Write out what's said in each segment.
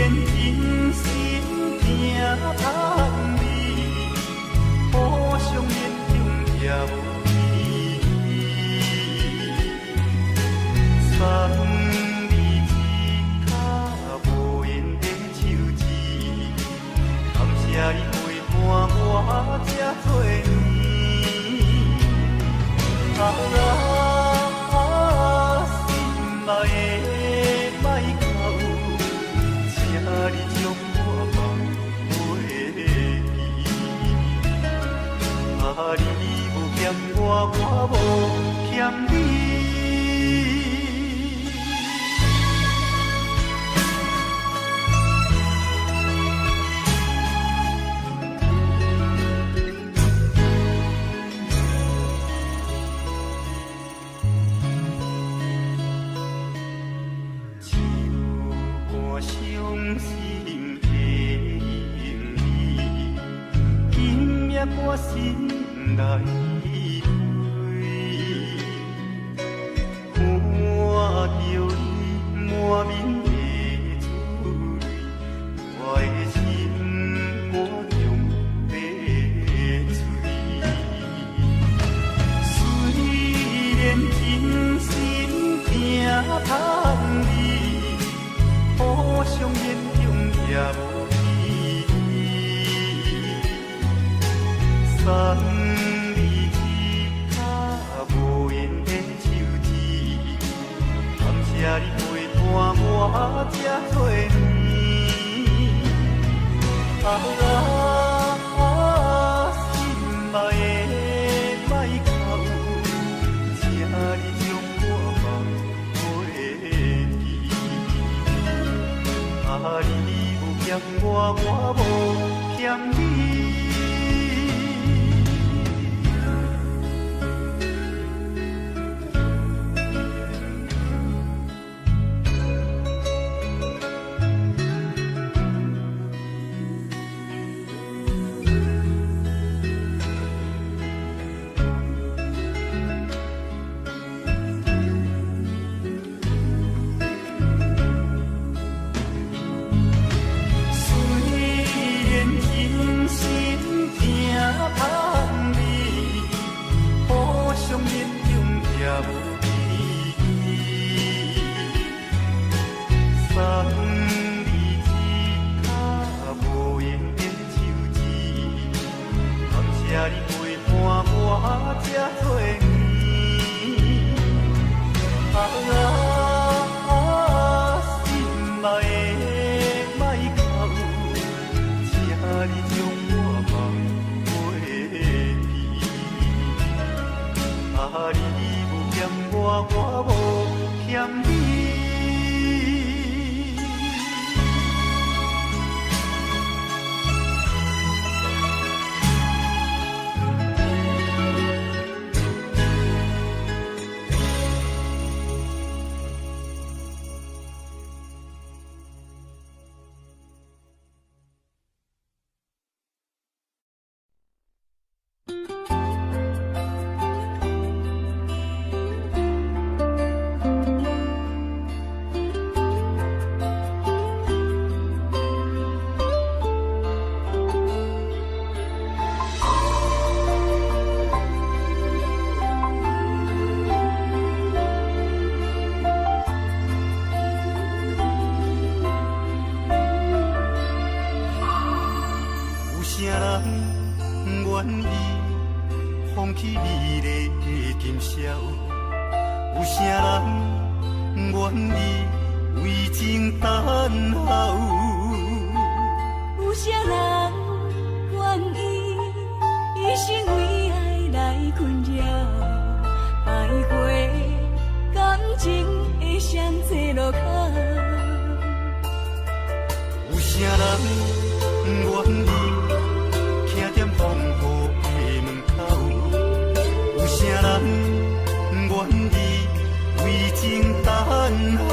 然真心疼叹你，互相勉强也无意义。送你一跤无缘的手指，感谢你陪伴我这多年。啊，心爱的莫哭，请你将我放袂记。啊，你无欠我，我无欠你。手肝伤心的用你，今夜我心内开，看著你满面的珠泪，我的心肝强欲碎。虽然真心疼叹你，互相勉强也无意义。送你一跤无缘的手指，感谢你陪伴我这多年。啊，心爱的莫哭，请你将我放袂记。啊，你无欠我，我无欠你。虽然真心疼叹你，互相勉强也无意义。送你一跤无缘的手指，感谢你陪伴我这多年。啊，心爱的莫哭，请你将我放袂记。啊，你无欠我，我无欠你。有啥人愿意放弃美丽的今宵？有啥人愿意为情等候？有啥人愿意一生为爱来困扰，徘徊感情的双岔路口？有啥人愿意徛踮风雨的门口？有啥人愿意为情等候？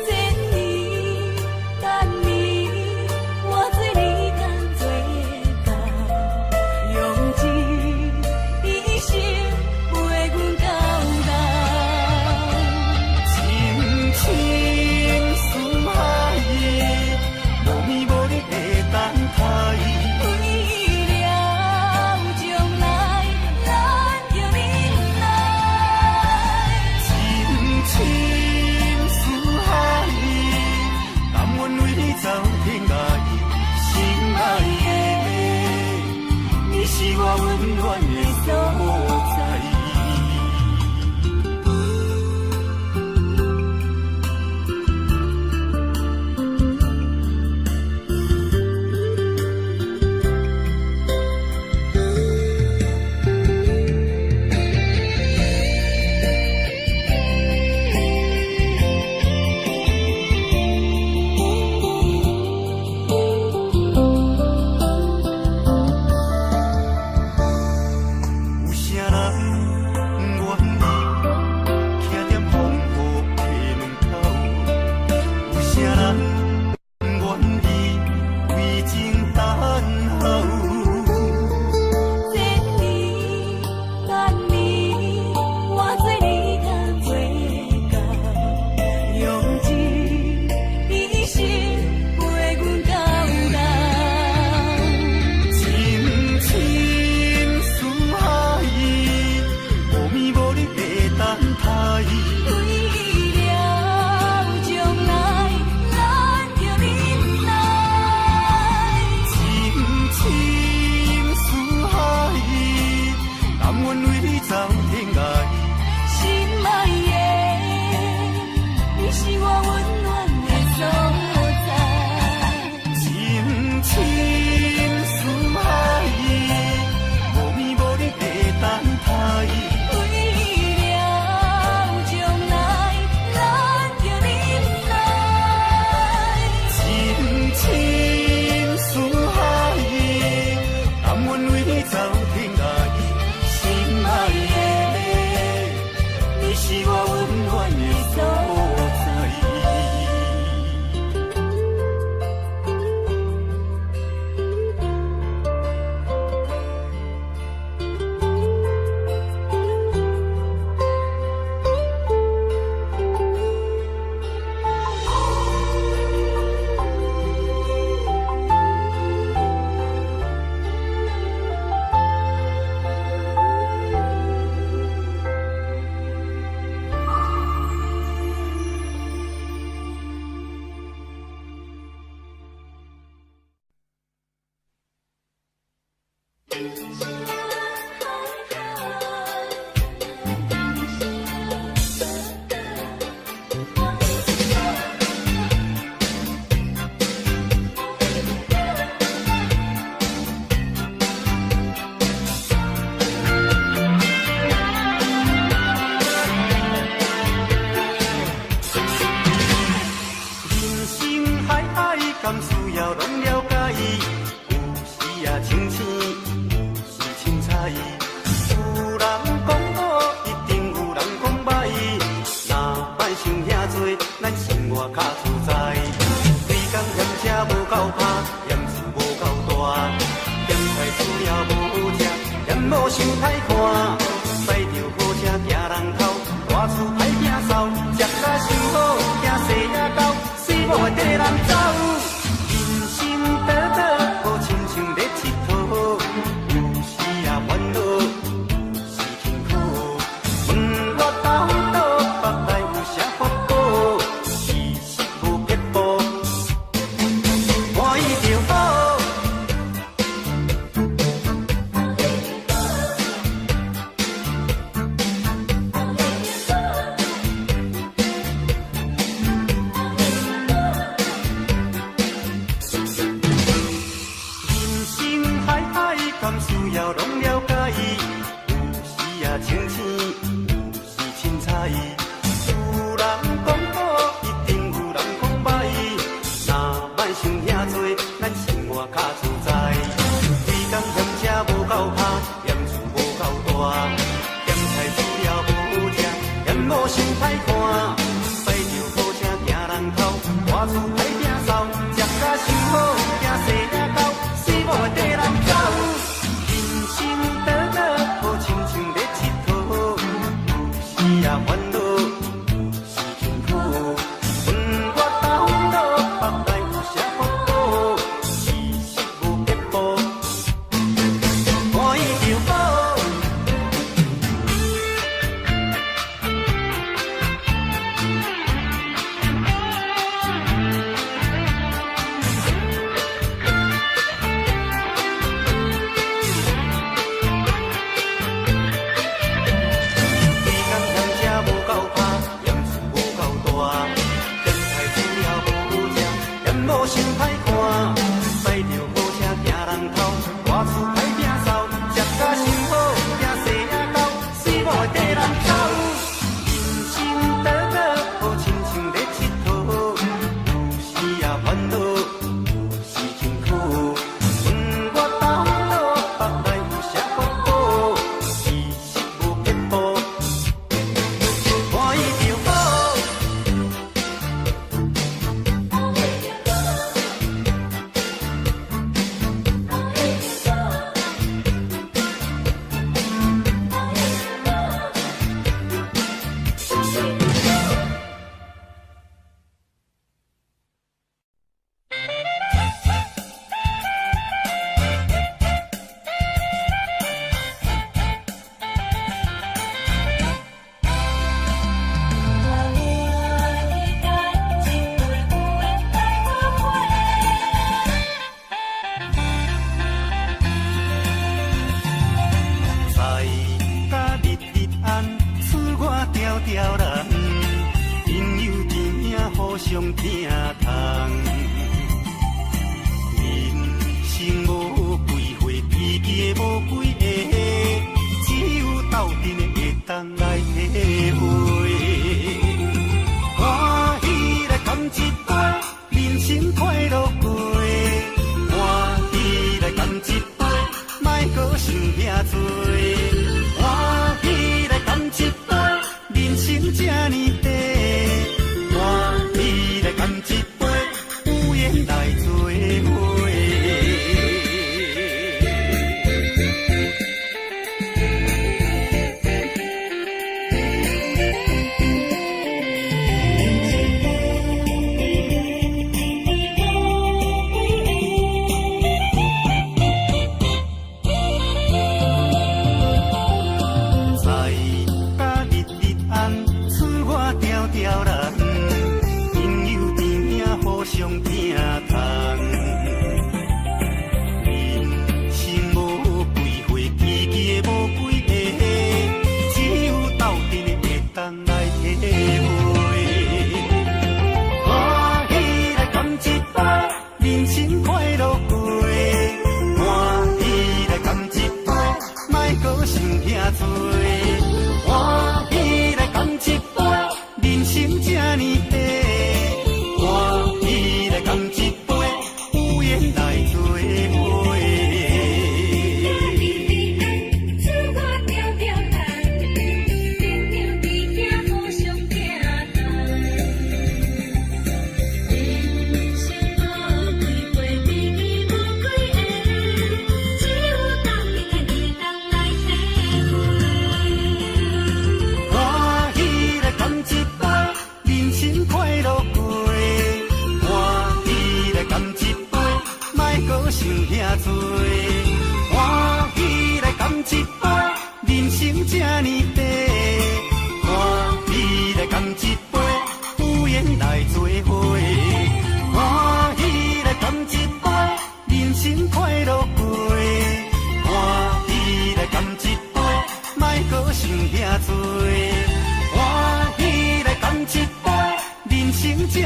千年等你，我做你同做到，用尽一生陪阮到老。深深思海。人生海海，甘需要攏了解。有時啊清醒，有時凊彩。有人講好，一定有人講歹。若莫想遐濟，咱生活較自在。規工嫌車無夠拍，嫌厝無夠大，嫌菜煮了無好食，嫌某傷歹看。駛著好車驚人偷，大厝歹摒掃，食甲傷好，驚細仔狗，死某會綴人走。人生短短，好親像咧𨑨迌，有時啊煩惱，有時辛苦。問我兜倒腹內有啥法寶？其實無撇步，歡喜就好。人生海海，甘需要攏了解。有時啊清醒，有時凊彩。有人講好，一定有人講歹。若莫想遐濟，咱生活較自在。規工嫌車無夠拍，嫌厝無夠大，嫌菜煮了無好食，嫌某傷歹看。駛著好車驚人偷，大厝歹摒掃，食甲傷好，驚細仔狗，死某會綴人走。人生短短，好親像咧𨑨迌，有時啊煩惱，有時辛苦。問我兜倒腹內有啥法寶？其實無撇步，歡喜就好。規工嫌車無夠拍，嫌厝無夠大，嫌菜煮了無好食，嫌某傷歹看。駛著好車驚人偷，大厝歹摒掃，食甲傷好，驚細仔狗，死某會綴人走。人生短短，好親像咧𨑨迌，有時啊煩惱，有時辛苦。問我兜倒腹內有啥法寶？其實無撇步，歡喜就好。我的感情有缘来做伙。在甲日日暗，赐我条条人，朋友甜影互相疼痛。人生無幾回，知己的無幾个，只有鬥陣的會當來體會。歡喜來乾一杯，人生快樂過。歡喜來乾一杯，莫閣想遐濟。歡喜來乾一杯，人生這呢短。歡喜來乾一杯，有緣來做伙。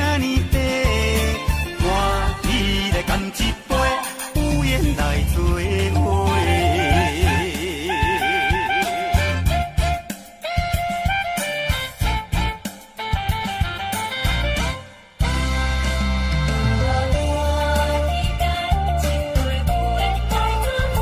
這呢短，歡喜來乾一杯，有緣來做伙。歡喜乾一杯，有緣來做伙。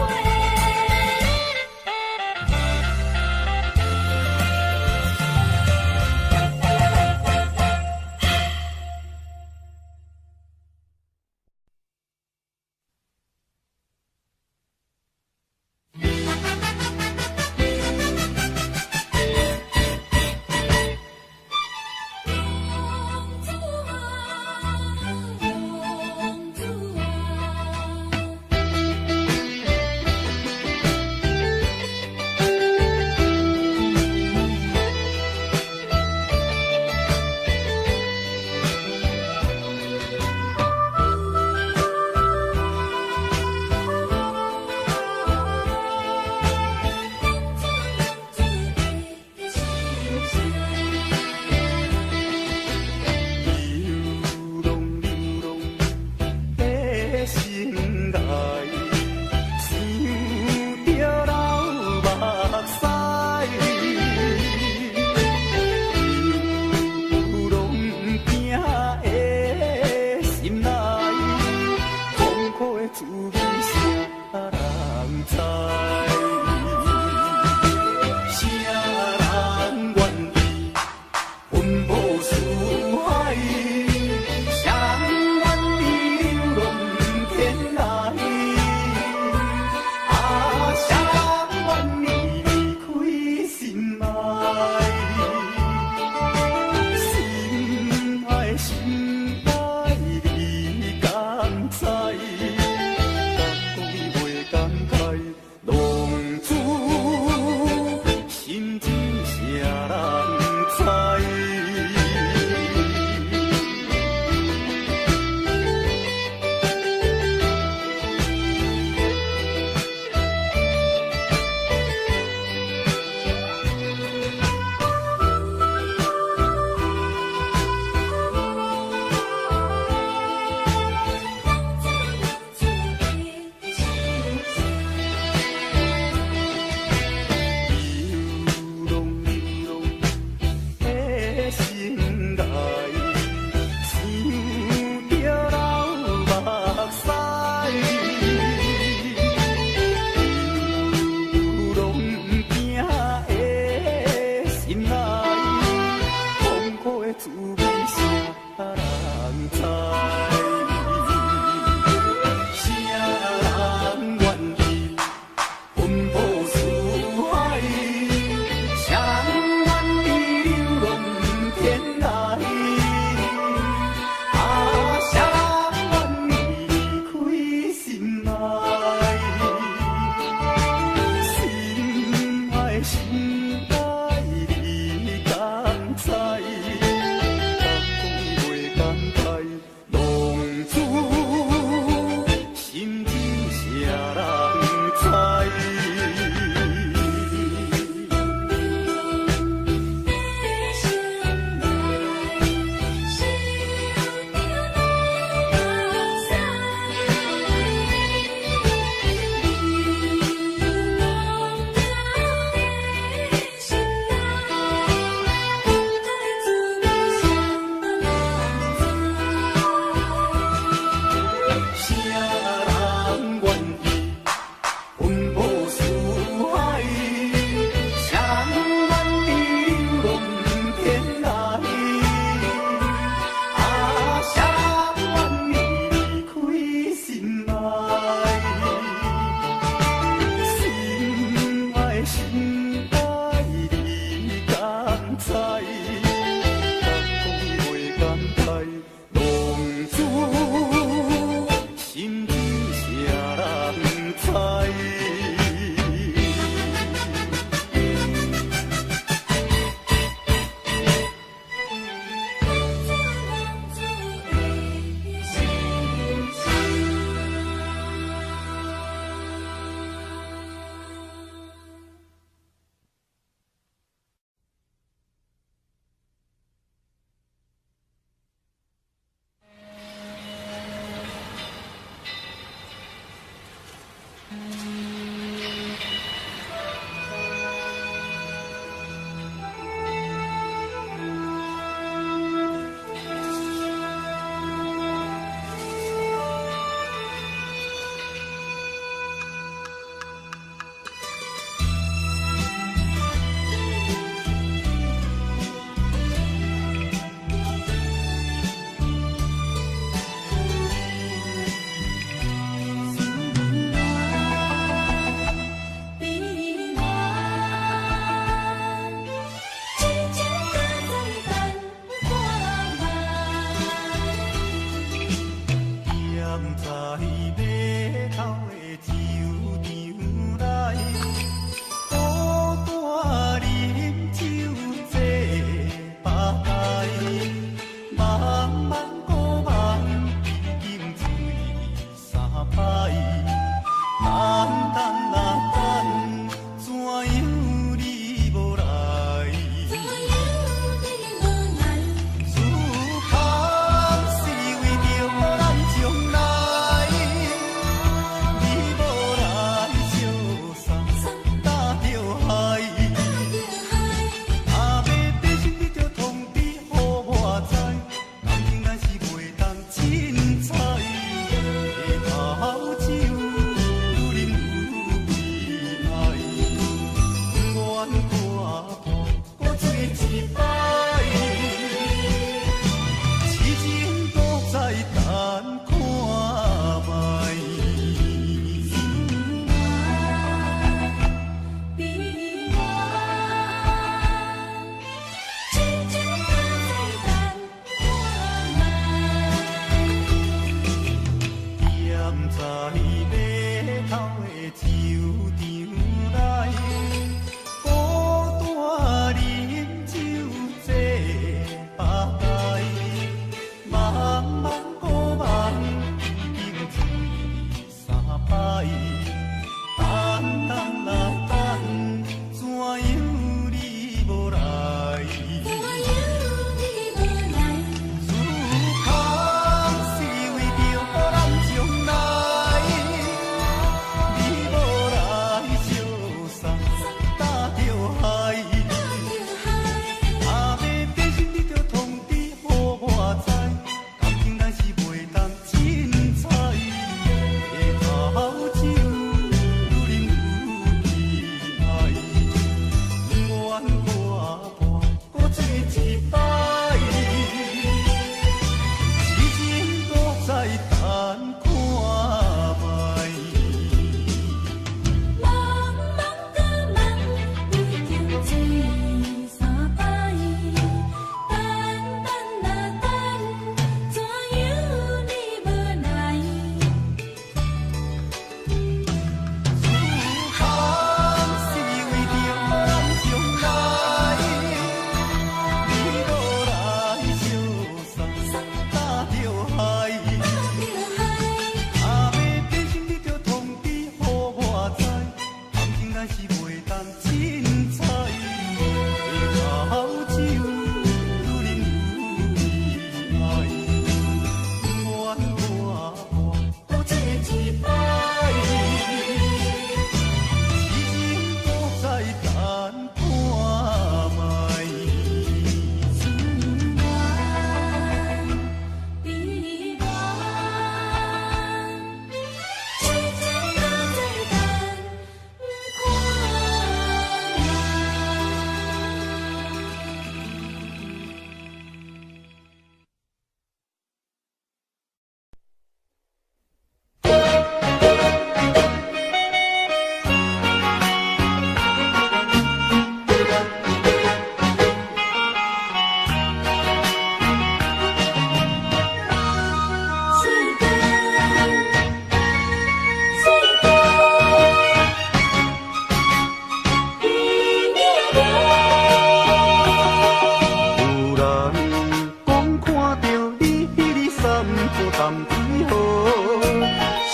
步淡水河。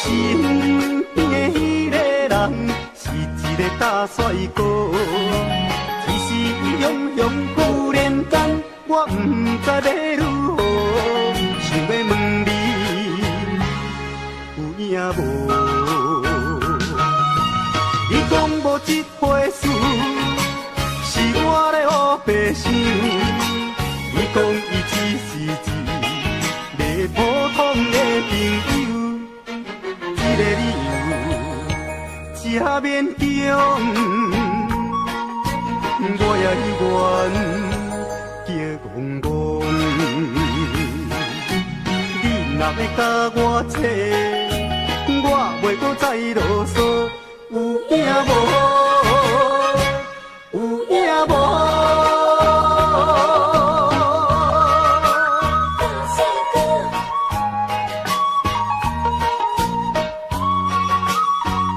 身邊的彼个人是一个大帥哥，只是伊雄雄忽然間，我毋知欲如何，想欲問你有影無？你講無這回事，是我咧烏白想。你講伊只是一个普通的朋友，這个理由這勉強，我也猶原叫戇戇。你若欲共我找，我袂閣再囉嗦，有影無？有影無？大帥哥，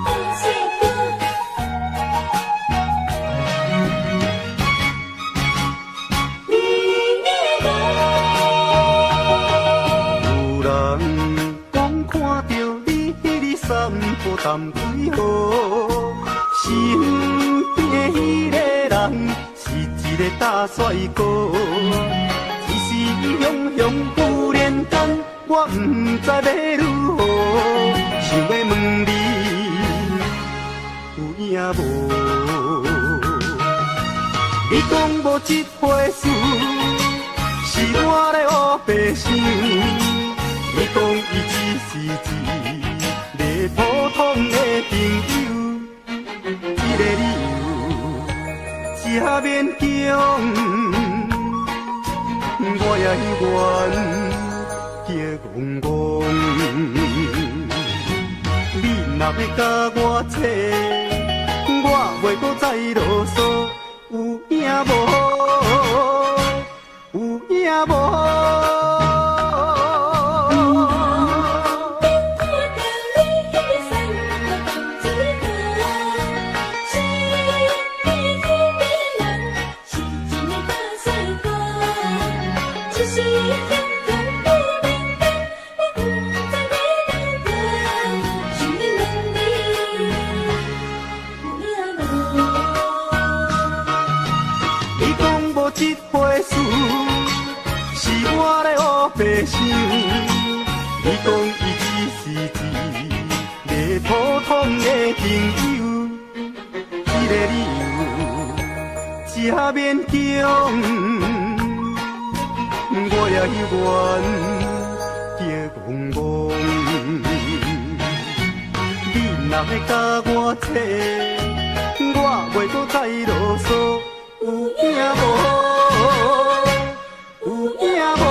大帥哥，你無？有人講看著你彼日散步淡水河，身邊的彼个人是一个大帥哥，只是伊雄雄忽然間，我毋知欲如何，想欲問你有影無？你講無這回事，是我咧烏白想。你講伊只是一个普通的朋友，這个理由這勉強，我也猶原叫戇戇。你若欲共我找，我袂閣再囉嗦，有影無？有影無？看著你彼日散步淡水河，身邊的彼个人是一个大帥哥，只是伊雄雄忽然間，我毋知欲如何，想欲問你有影無？你講無這回事，是我咧烏白想。你講伊只是一个普通的朋友，這个理由這勉強，我也猶原叫戇戇。你若欲共我找，我袂閣再囉嗦，有影無？有影無？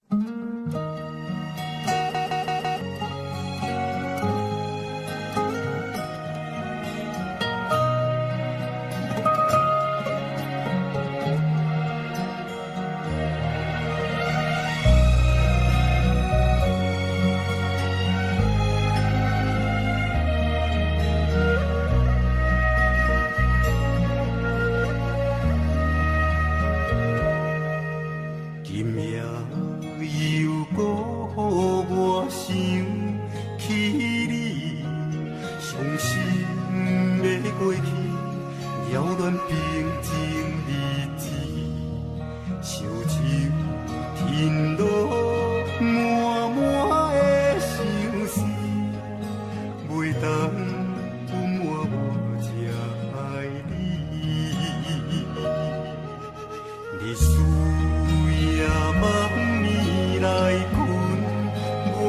今夜又阁予我想起你，傷心的過去，擾亂平靜日子，燒酒停落滿滿的相思，袂當隱瞞我這愛你。日思夜夢暝來睏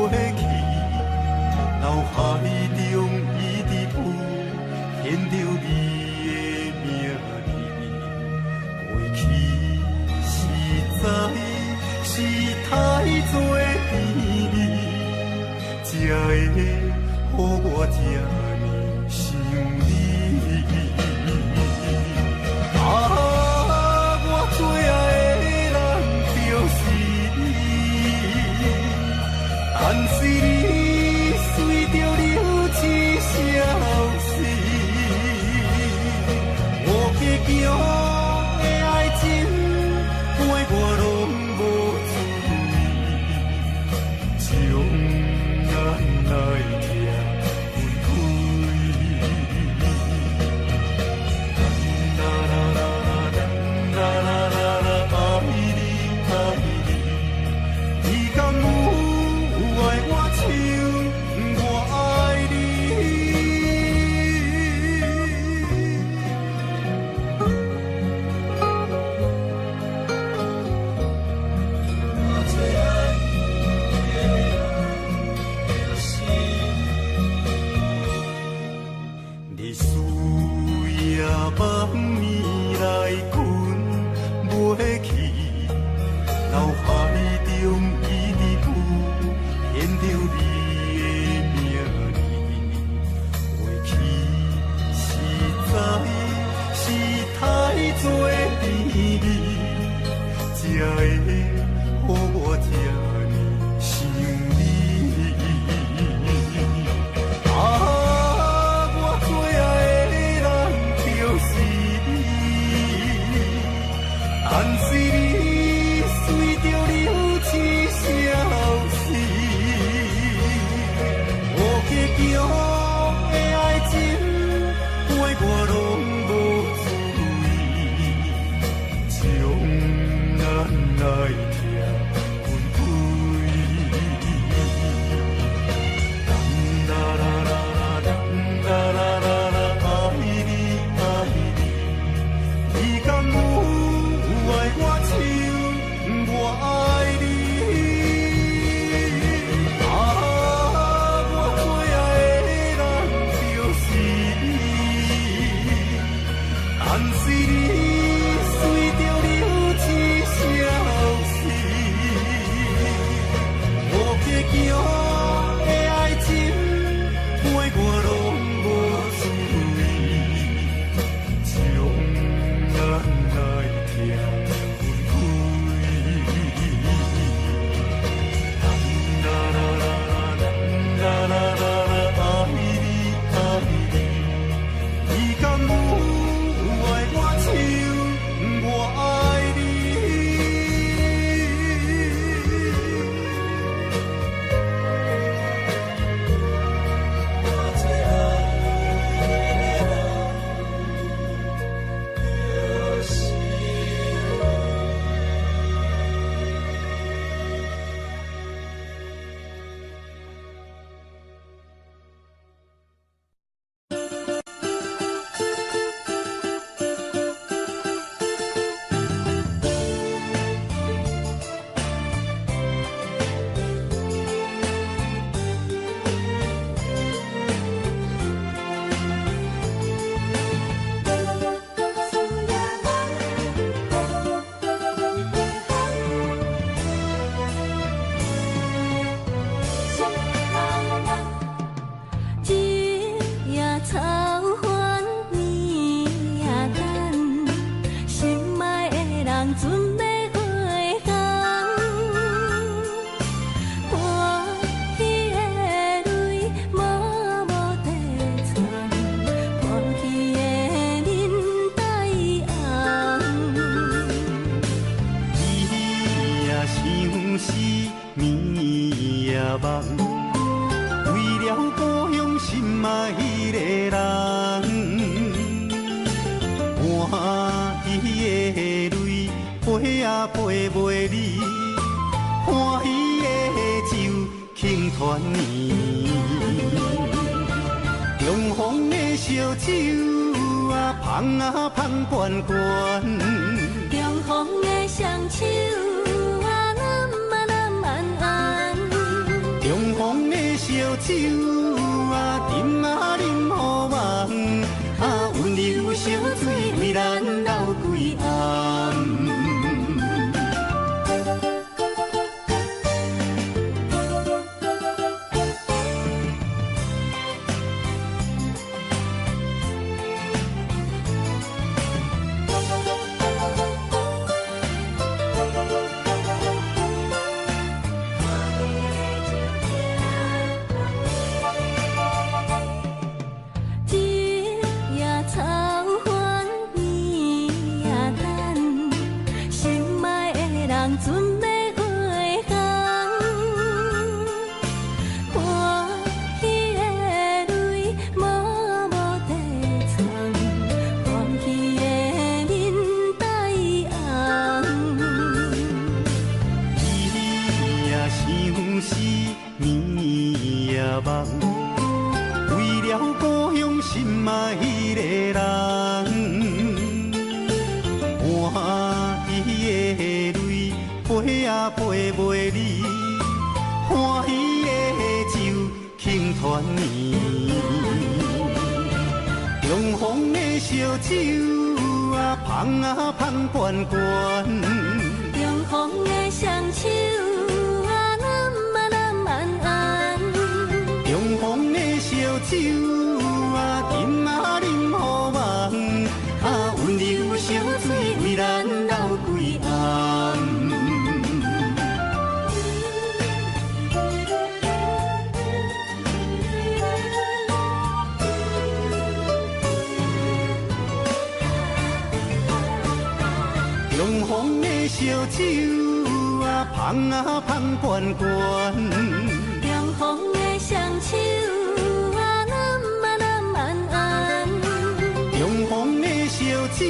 袂去，腦海中一直浮現著你的名字。過去實在是太多甜蜜，才會予我這呢想你。啊，我最愛的人就是你，但是你隨著流星消失，無堅強的愛情，陪我攏無注意，將咱愛疼分開。啦啦啦啦啦啦啦，愛你愛你，你敢有愛我像我愛你？我最愛的人就是日思夜夢暝來睏袂去，腦海中一直浮現著你的名字。過去實在是太多甜蜜，才會予我這呢想你。啊，我最愛的人就是你，但是你隨著流星消失，無堅強的愛情，陪我攏無注意，將咱愛疼分開。啦啦啦啦啦啦啦啦，愛你愛你，你敢有愛我像我愛你？啊，我最愛的人就是你，但是你隨著流星消失，人准欲回乡，欢喜的泪无无地藏，欢喜的面带红。你也相思，暝也梦，为了故乡心爱的人，欢喜的泪飞啊飞袂离，欢喜的酒倾团圆，重逢的烧酒啊，芳啊芳悬悬。重逢的双手啊，揽啊揽安安。重逢的烧酒啊，饮啊饮予梦，啊，温柔烧水为咱流规暗。一夜草欢，暝也等，心爱的人准欲回乡，欢喜的泪无无地藏，欢喜的面带红。你也相思，暝也梦，为了故乡心爱的人，欢喜的泪飞啊飞袂离，欢喜的酒倾团圆，重逢的烧酒啊，芳啊芳悬悬。重逢的双手啊，揽啊揽安安。重逢的烧酒啊，饮啊饮予梦，啊，温柔烧水为咱流规暗。重逢的烧酒啊，芳啊芳悬悬。重逢的双手啊，揽啊揽安安。重逢的烧酒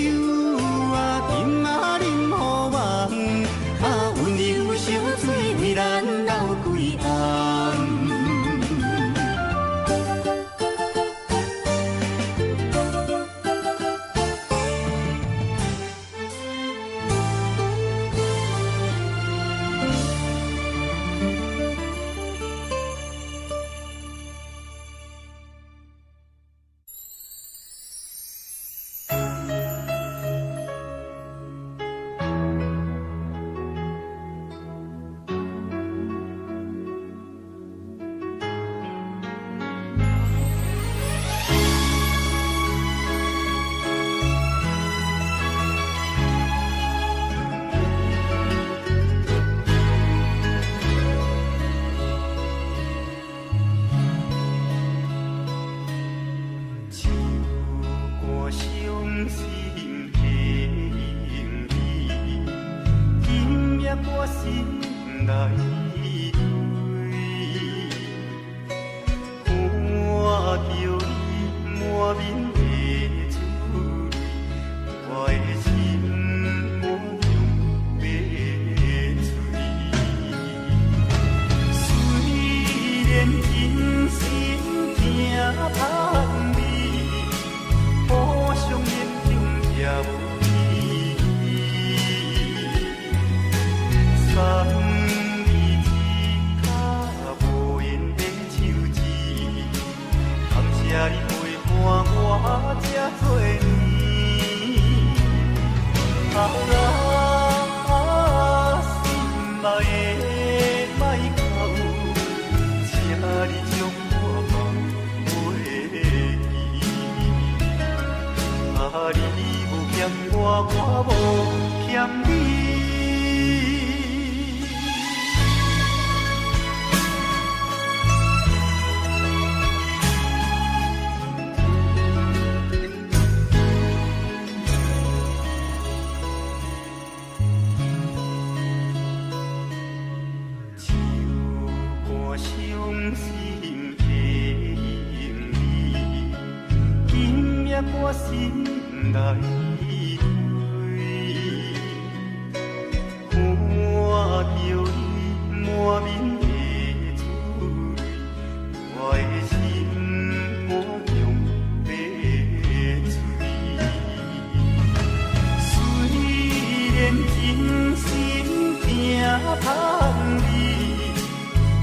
啊，饮啊饮予梦，啊，温柔烧水为咱流规暗。唱歌伤心的你，今夜我心内对，看著你满面的珠泪，我的心肝强欲碎。虽然人生行芳味，互相勉强也无意义。送你一卡无缘的手指，感谢你陪伴我这多年。啊，心爱的莫哭，请你将我放袂记。我心內開。看著你滿面的珠淚，我的心肝強欲碎。雖然真心疼芳你，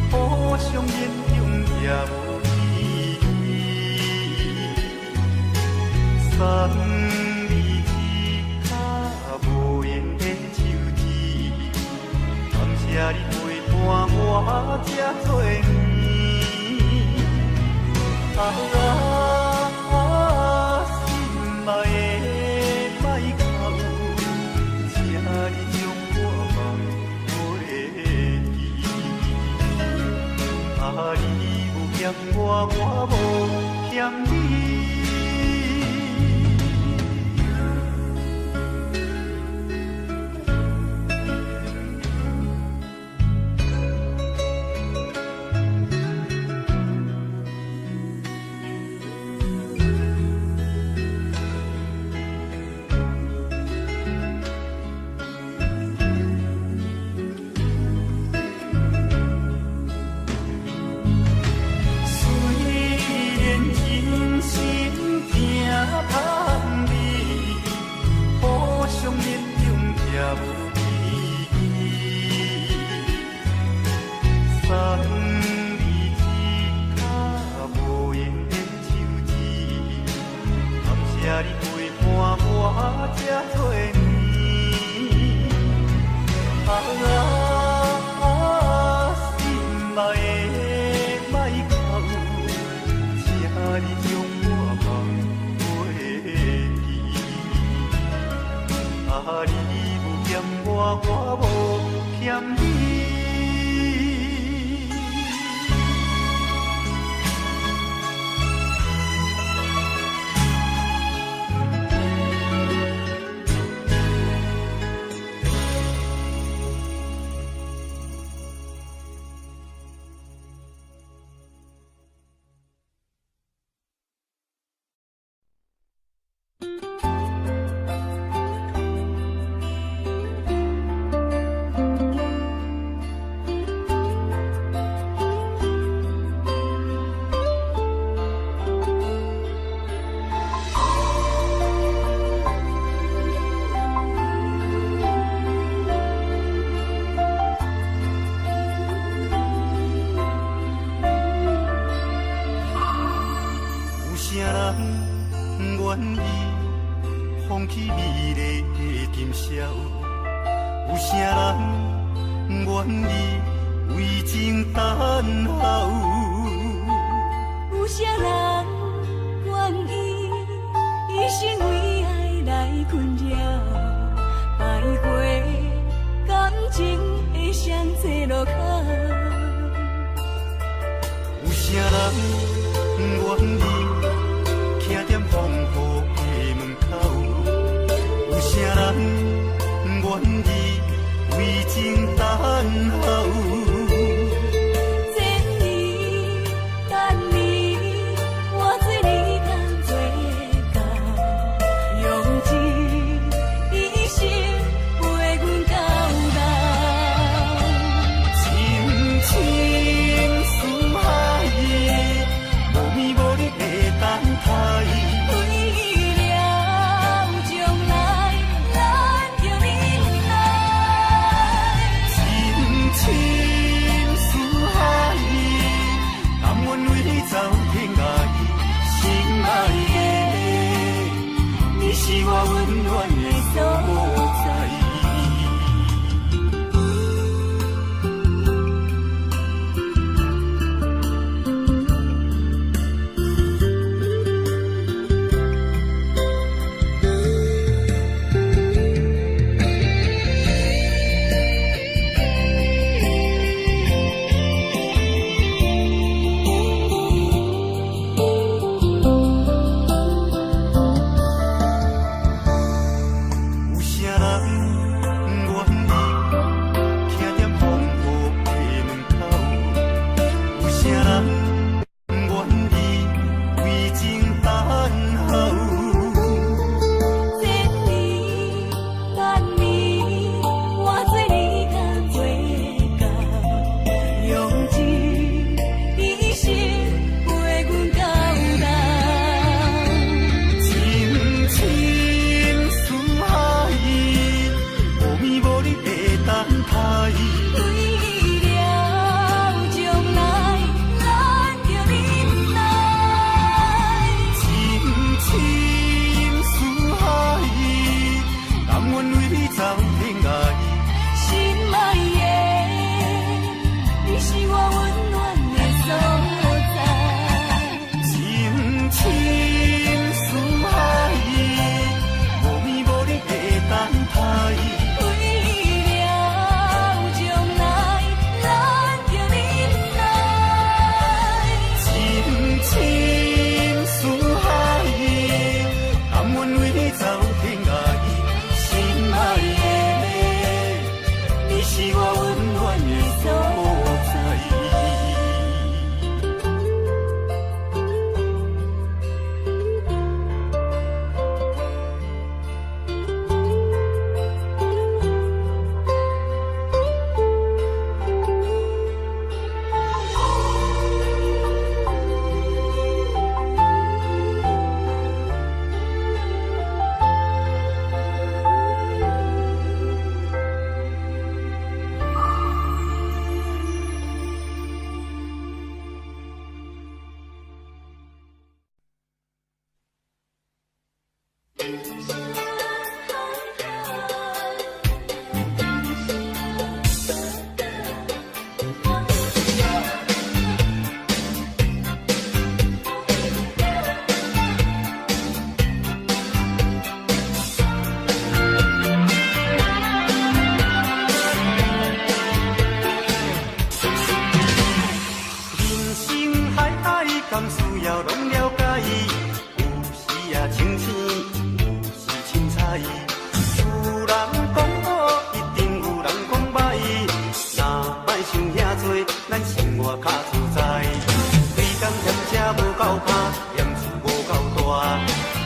互相勉強也無意義。送你一跤無緣的手指，感謝你陪伴我這多年。啊，心愛的莫哭，請你將我放袂記。啊，你無欠我，我無欠你。雖然真心疼芳你，互相勉強也無意義。送你一跤無緣的手指，感謝你陪伴我這多年。啊，心愛的莫哭，請你將我放袂記。啊，你無欠我，我無欠你。有啥人願意放棄美麗的今宵？有啥人願意為情等候？有啥人願意一生為愛來困擾，徘徊感情的雙岔路口？有啥人願意徛踮風雨的門口？有啥人願意為情等候？千年等你，我做你共做到，用尽一生陪阮到老。深深思海，無眠無日的等待。為了將來，咱著忍耐。深深。為了將來，咱著忍耐。深深思海，甘願為你走天涯。心愛的，你是我溫暖的所在。深深思海，無眠無日的等待。為了將來，咱著忍耐。深深思海，甘願為你走天涯。心愛的，你是我溫暖的所在。人生海海，甘需要攏了解。有時啊清醒，有時凊彩。有人講好，一定有人講歹。若莫想遐濟，咱生活較自在。規工嫌食無夠飽，嫌厝無夠大，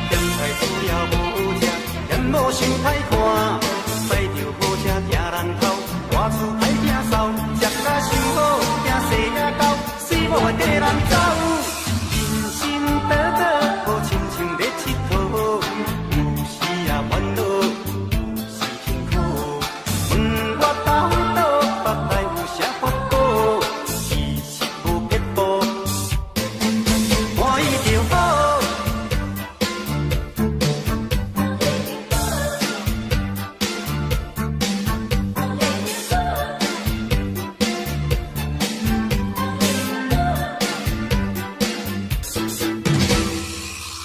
嫌菜煮了無好食，嫌某傷歹看。駛著好車驚人偷，大厝歹摒掃，食甲傷好，驚生仔狗，死某會綴人走。人生短短，無親像咧𨑨迌，有時啊煩惱，有時辛苦。問我頭倒，腹內有啥法寶？其實無撇步，歡喜就好。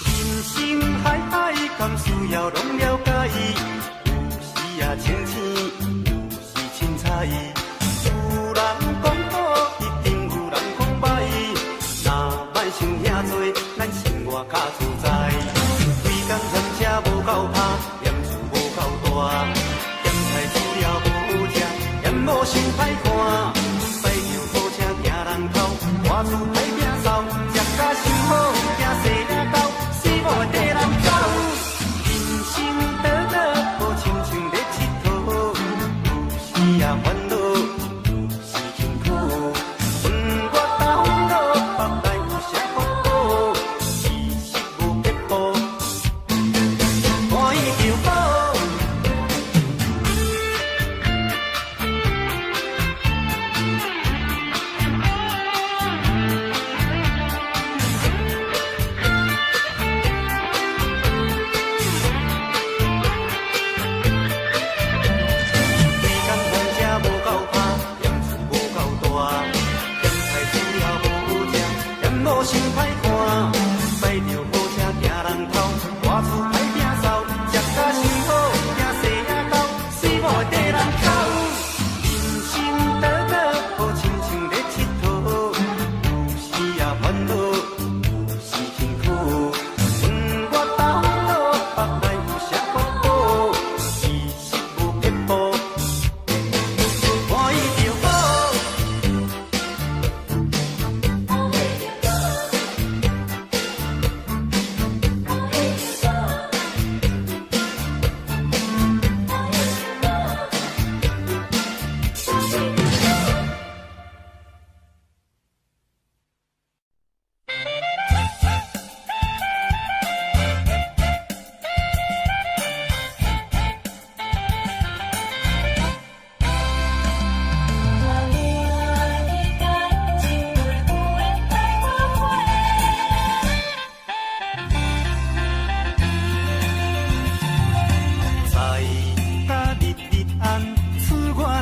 人生海海，甘需要攏了解。有時啊清醒，有時凊彩。有人講好，一定有人講歹。若莫想遐濟，咱生活較自在。規工嫌食無夠飽，嫌厝無夠大，嫌菜煮了無好食，嫌某傷歹看。駛著好車驚人偷，大厝歹摒掃，食甲傷好，驚生仔狗，死某會綴人走。人生短短，無親像咧𨑨迌，有時啊煩惱，有時辛苦。問我頭腦，腹內有啥法寶？其實無撇步，歡喜就好。規工嫌食無夠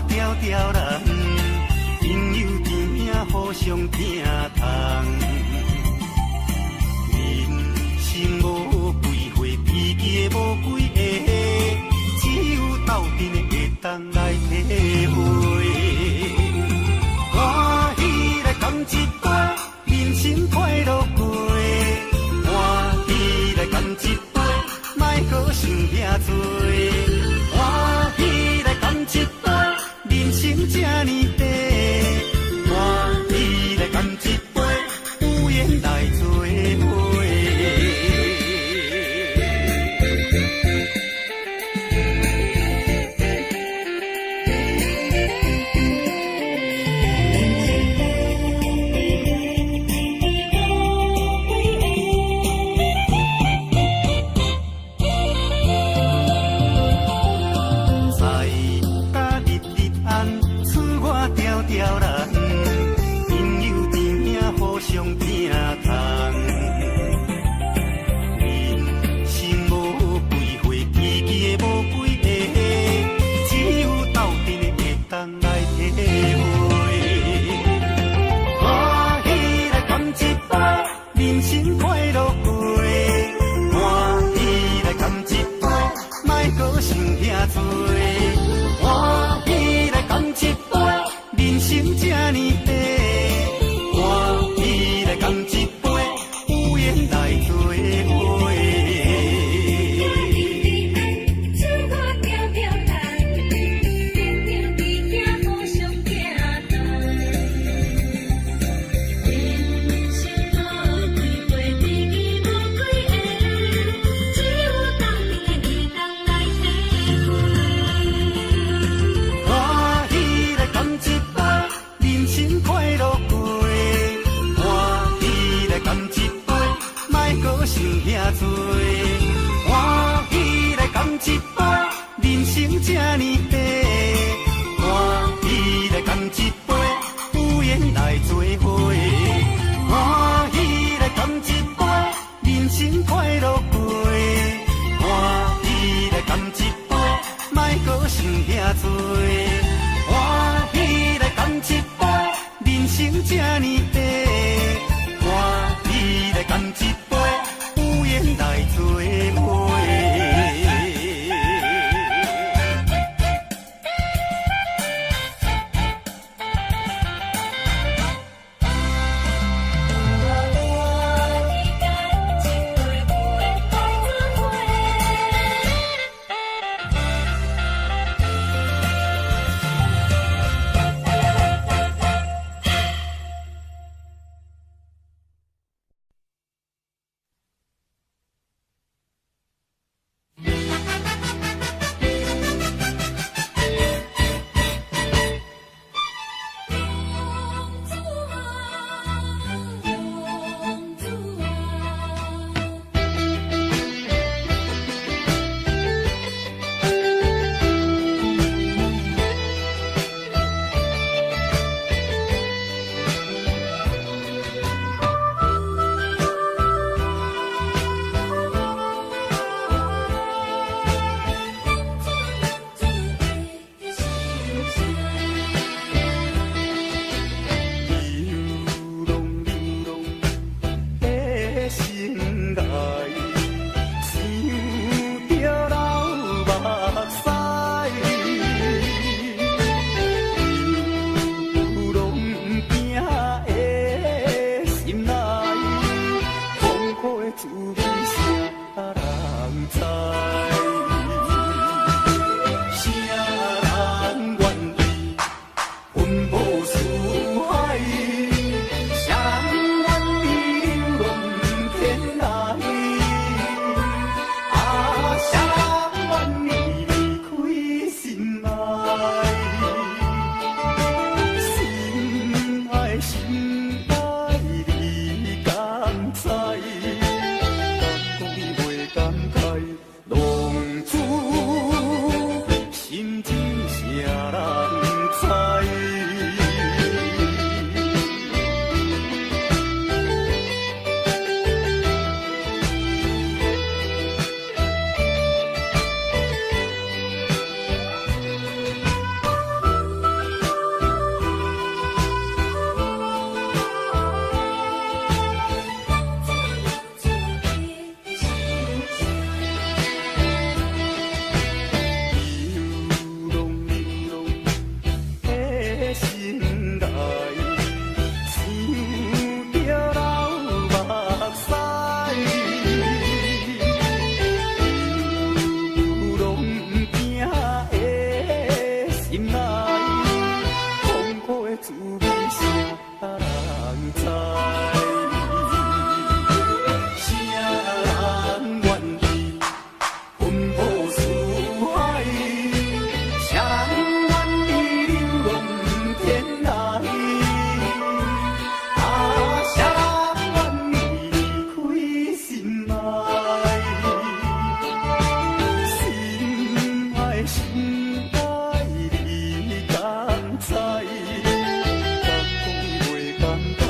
條條人，朋友甜命互相疼痛。人生無幾回，悲劇無幾个，只有鬥陣的會當來體會。歡喜來乾一杯，人生快樂過。歡喜來乾一杯，莫閣想遐濟。歡喜來乾一杯，人生這呢短。歡喜來乾一杯，有緣來做伙。在甲日日暗，赐我條條人，朋友甜命互相疼痛。人生無幾回，悲劇無幾个，只有鬥陣的會當來體會。歡喜來乾一杯，人生快樂過。歡喜來乾一杯，莫閣想遐濟。歡喜來乾一杯，人生這滋味啥人知？啥人願意奔波四海？啥人願意流浪天涯？啊，啥人願意離開心愛？心愛心愛，你敢知？講袂甘歹，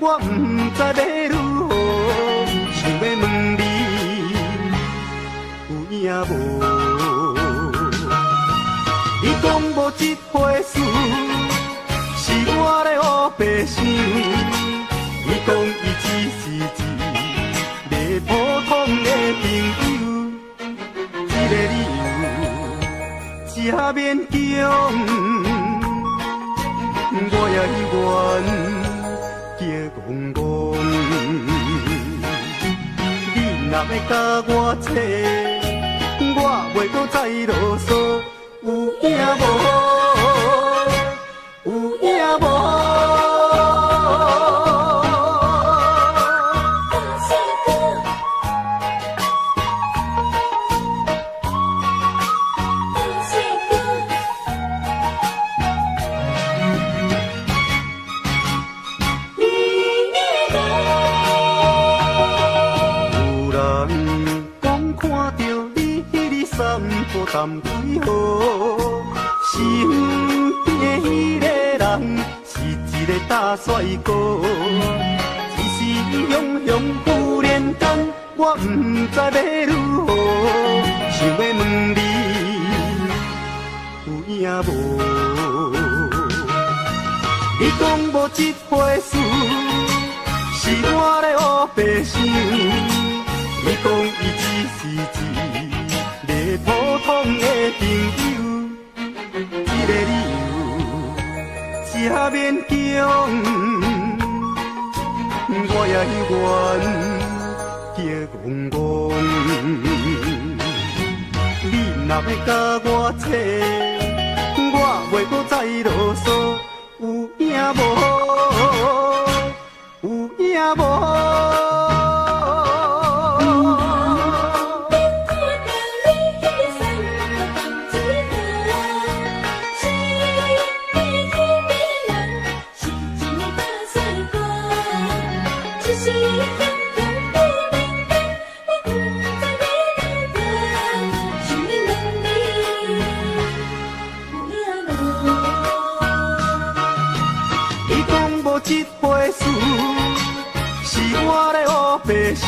我毋知欲如何，想欲問你有影無？你講無這回事，是我咧烏白想。伊講伊只是一個普通的朋友，這个理由這勉強，我也猶原激戇戇。你若欲共我找，我袂閣再囉嗦，有影無？有影無？大帥哥，大帥哥，你的有人講看著你彼日散步淡水河，身邊的彼個人是一个大帥哥，只是伊雄雄忽然間，我毋知欲如何，想欲問你有影無？你講無這回事，是我咧烏白想。伊講伊只是一個普通的朋友，這个理由這勉強，我也猶原激戇戇。你若欲共我找，我袂閣再囉嗦，有影無？有影無？看著你彼日散步淡水河，身邊彼个人是一个大帥哥，只是伊雄雄忽然間，我毋知欲如何，想欲問你有影無？伊講無這回事，是我咧烏白想。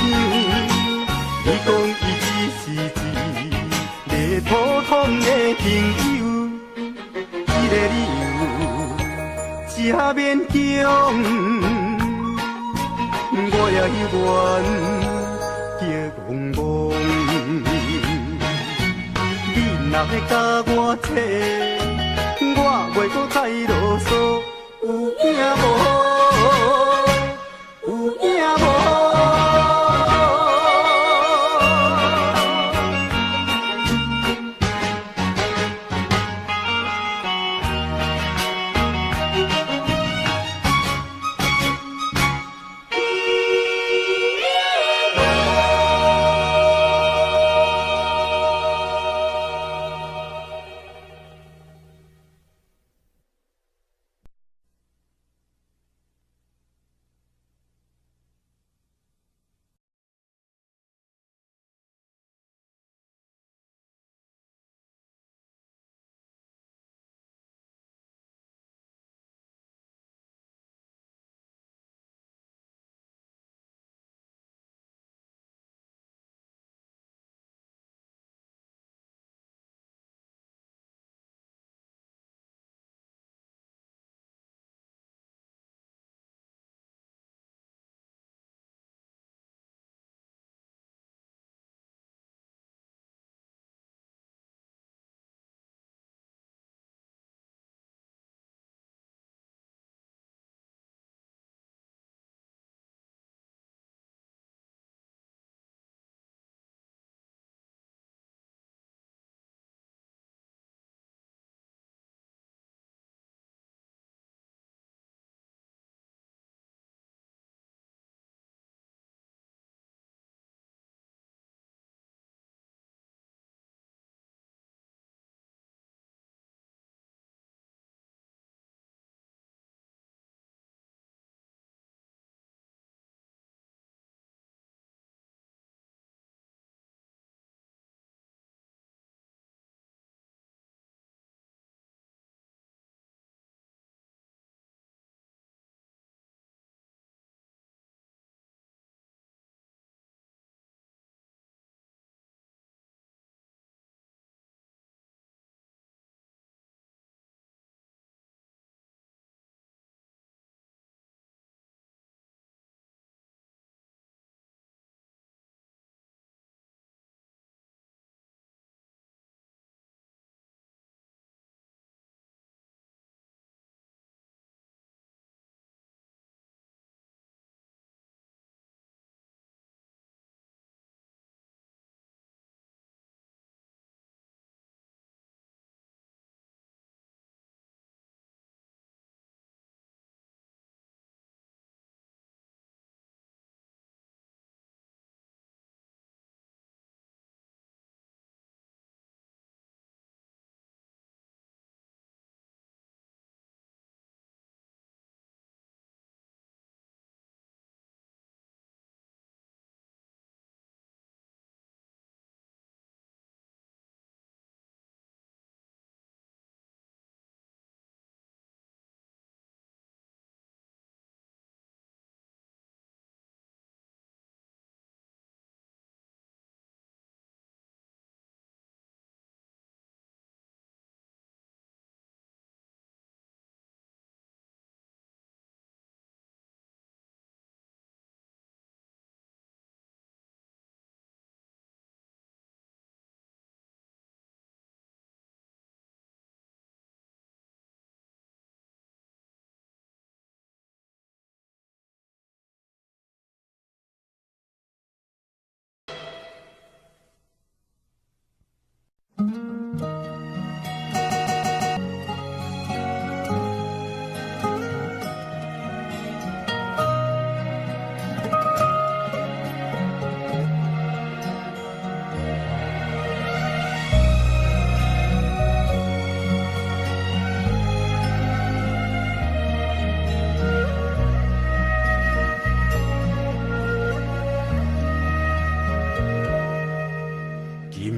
伊講伊只是一個普通的朋友，這个理由這勉強，我也猶原激戇戇。你若欲共我找，我袂閣再囉嗦，有影無？有影無？今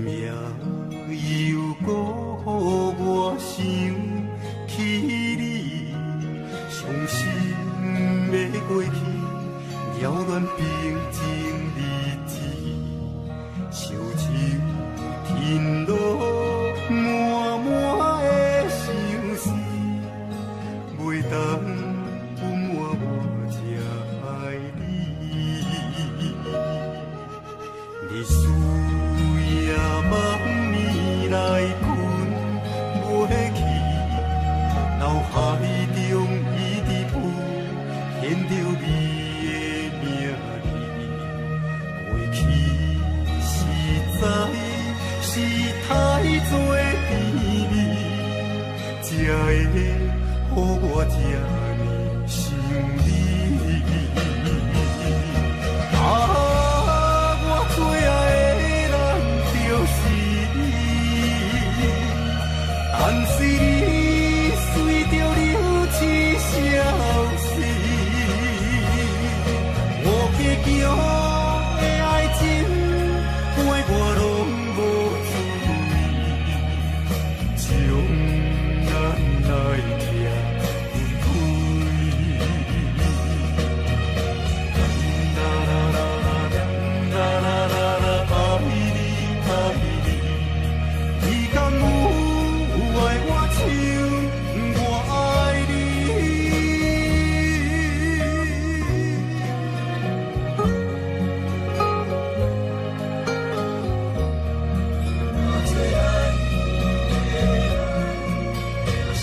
夜又阁予我想起你，傷心的過去，擾亂平靜日子，相手停落滿滿的相思，袂當隱瞞我這愛你。日思夜夢暝來睏袂去，腦海中一直浮現著你的名字。過去實在是太多甜蜜，才會予我這呢想你。啊，我最愛的人就是你，但是你隨著流星消失，無堅強的愛情，陪我攏無注意，將咱來拆分開。啦啦啦啦啦啦啦，愛你愛你，你敢有愛我像我愛你？我最愛的人就是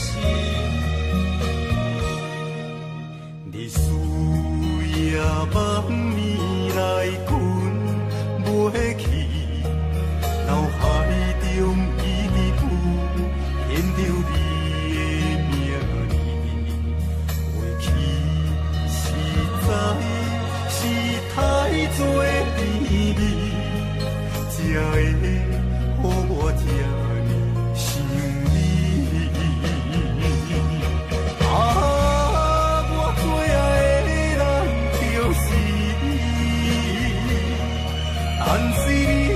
你。日思夜夢暝來睏袂去，腦海中一直浮現著你的名字。過去實在是太多甜蜜，才會予我這呢想你。啊，我最愛的人就是你，但是你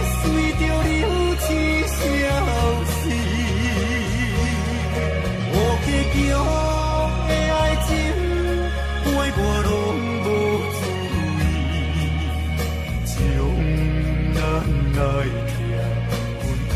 隨著流星消失，無堅強的愛情，陪我攏無注意，將咱來拆分開。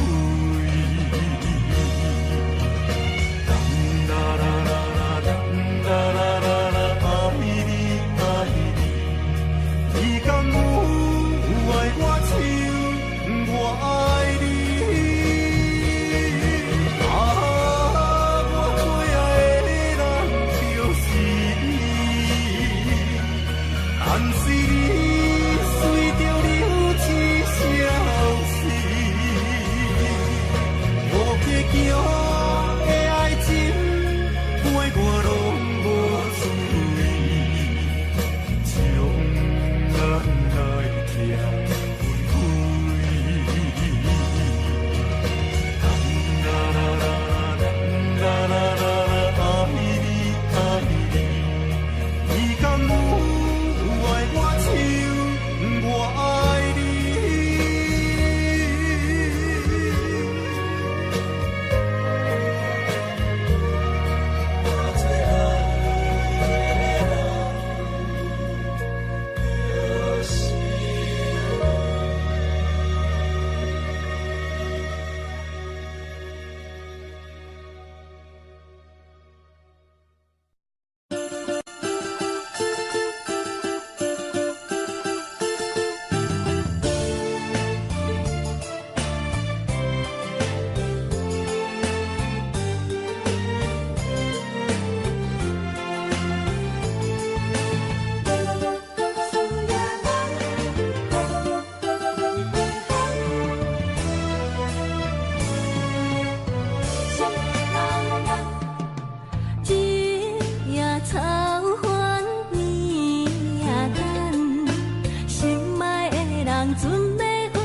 人准欲飞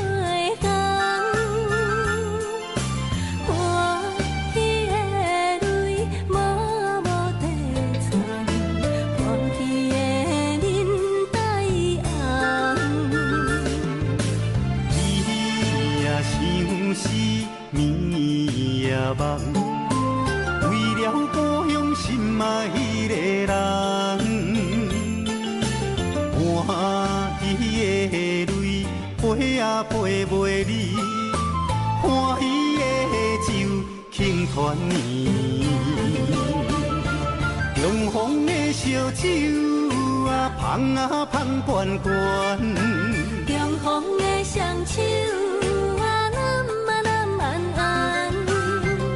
航。欢喜的泪无无地藏，欢喜的面带红。你也相思，暝也梦，为了故乡心爱的人，欢喜的泪飞啊飞袂离，欢喜的酒倾团圆，重逢的烧酒啊，芳啊芳悬悬。重逢的双手啊，揽啊揽安安。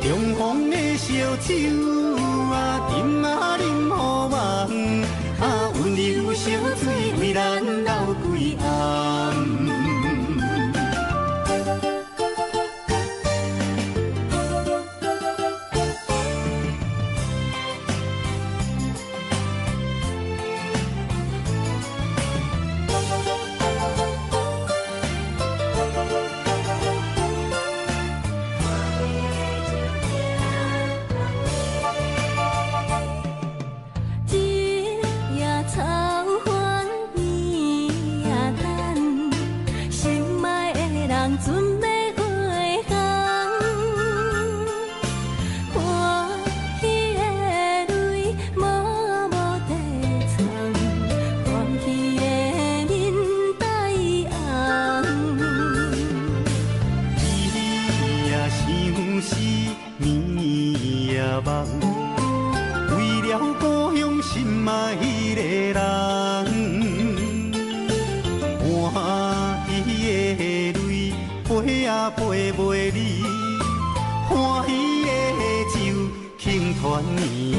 重逢的烧酒啊，饮啊饮予梦，啊，温柔烧水为咱流规暗。一夜愁烦暝也等，心爱的人准欲飞航。欢喜的泪无无地藏，欢喜的面带红。你也相思，暝也梦，为了故乡心爱的人，欢喜的泪飞啊飞袂离，欢喜的酒倾团圆，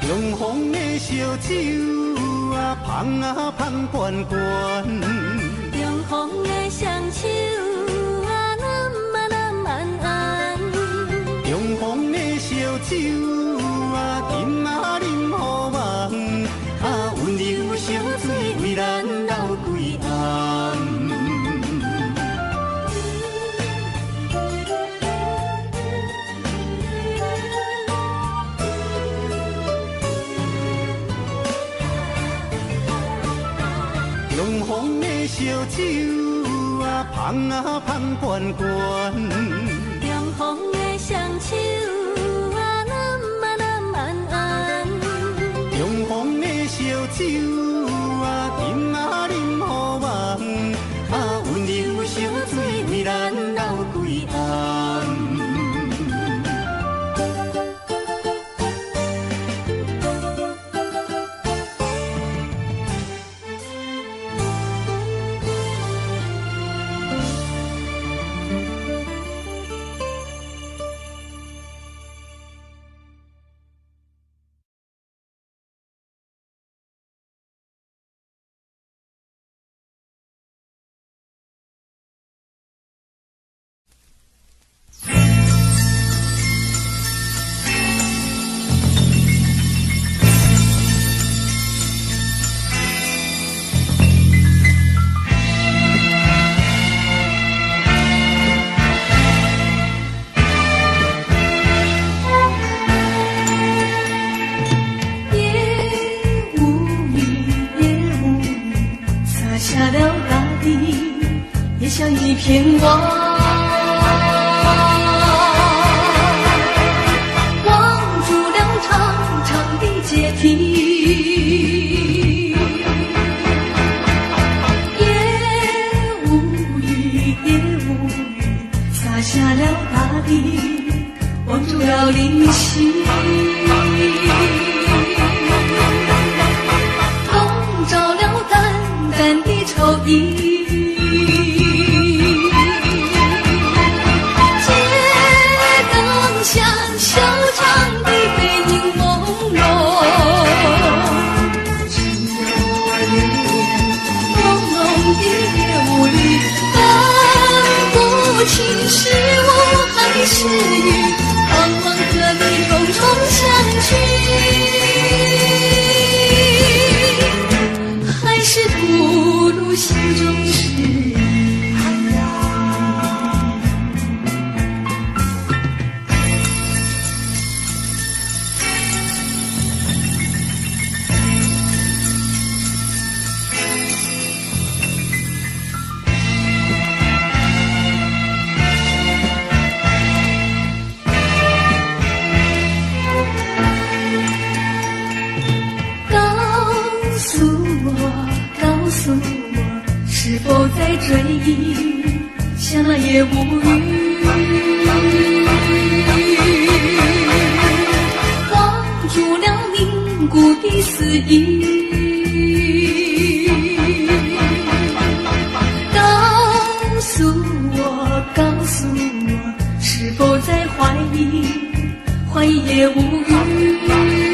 重逢的烧酒啊，芳啊芳悬悬。重逢的双手啊，揽啊揽安安。重逢的烧酒啊，饮啊饮予梦，啊，温柔烧水为咱流规暗。重逢的烧酒啊，芳啊芳悬悬。重逢的双手啊，揽啊揽安安。重逢的烧酒啊，饮啊饮予梦，啊，温柔烧水为咱流规暗。夜无语，夜无语，洒下了大地，也像一片网，网住了长长的阶梯。夜无语，夜无语，洒下了大地，网住了灵犀。笼罩了淡淡的愁意。訴我，是否在追憶，像那夜無雨，綁住了凝固的思憶。告訴我，告訴我，是否在懷疑，懷疑夜無雨。